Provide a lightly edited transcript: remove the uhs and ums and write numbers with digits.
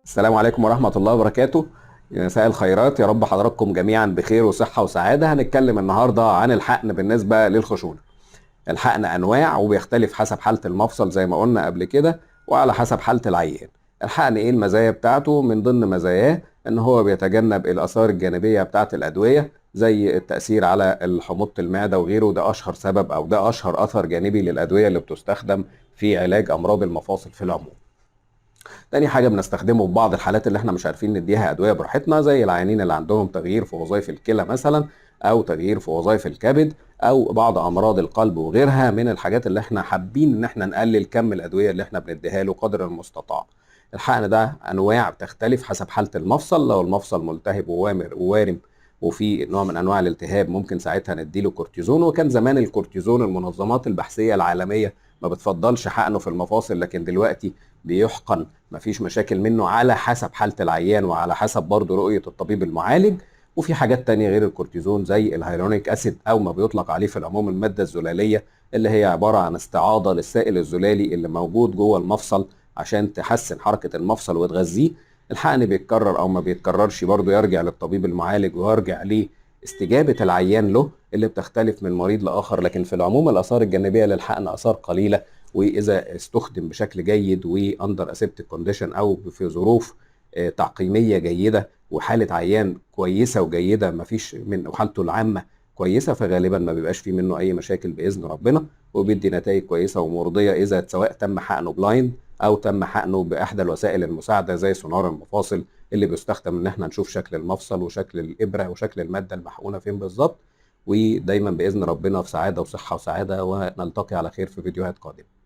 السلام عليكم ورحمة الله وبركاته. مساء الخيرات، يا رب حضراتكم جميعا بخير وصحة وسعادة. هنتكلم النهاردة عن الحقن بالنسبة للخشونة. الحقن أنواع وبيختلف حسب حالة المفصل زي ما قلنا قبل كده، وعلى حسب حالة العيان. الحقن إيه المزايا بتاعته؟ من ضمن مزاياه إن هو بيتجنب الآثار الجانبية بتاعة الأدوية زي التأثير على حموضة المعدة وغيره. ده أشهر سبب أو ده أشهر أثر جانبي للأدوية اللي بتستخدم في علاج أمراض المفاصل في العموم. تاني حاجة بنستخدمه في بعض الحالات اللي احنا مش عارفين نديها أدوية براحتنا، زي العيانين اللي عندهم تغيير في وظائف الكلى مثلا، أو تغيير في وظائف الكبد، أو بعض أمراض القلب وغيرها من الحاجات اللي احنا حابين إن احنا نقلل كم الأدوية اللي احنا بنديها له قدر المستطاع. الحقن ده أنواع بتختلف حسب حالة المفصل. لو المفصل ملتهب ووارم وفي نوع من أنواع الالتهاب ممكن ساعتها نديله كورتيزون. وكان زمان الكورتيزون المنظمات البحثية العالمية ما بتفضلش حقنه في المفاصل، لكن دلوقتي بيحقن مفيش مشاكل منه على حسب حالة العيان وعلى حسب برضه رؤية الطبيب المعالج. وفي حاجات تانية غير الكورتيزون زي ال hyaluronic acid او ما بيطلق عليه في العموم المادة الزلالية، اللي هي عبارة عن استعاضة للسائل الزلالي اللي موجود جوه المفصل عشان تحسن حركة المفصل وتغذيه. الحقن بيتكرر او ما بيتكررش برضه يرجع للطبيب المعالج ويرجع لاستجابة العيان له اللي بتختلف من مريض لآخر، لكن في العموم الآثار الجانبية للحقن آثار قليلة، وإذا استخدم بشكل جيد و under aseptic condition أو في ظروف تعقيمية جيدة وحالة عيان كويسة وجيدة مفيش من وحالته العامة كويسة، فغالبا ما بيبقاش فيه منه أي مشاكل بإذن ربنا، وبيدي نتائج كويسة ومرضية إذا سواء تم حقنه blind أو تم حقنه بإحدى الوسائل المساعدة زي سونار المفاصل اللي بيستخدم إن احنا نشوف شكل المفصل وشكل الإبرة وشكل المادة المحقونة فين بالظبط. ودايما بإذن ربنا في سعادة وصحة وسعادة، ونلتقي على خير في فيديوهات قادمة.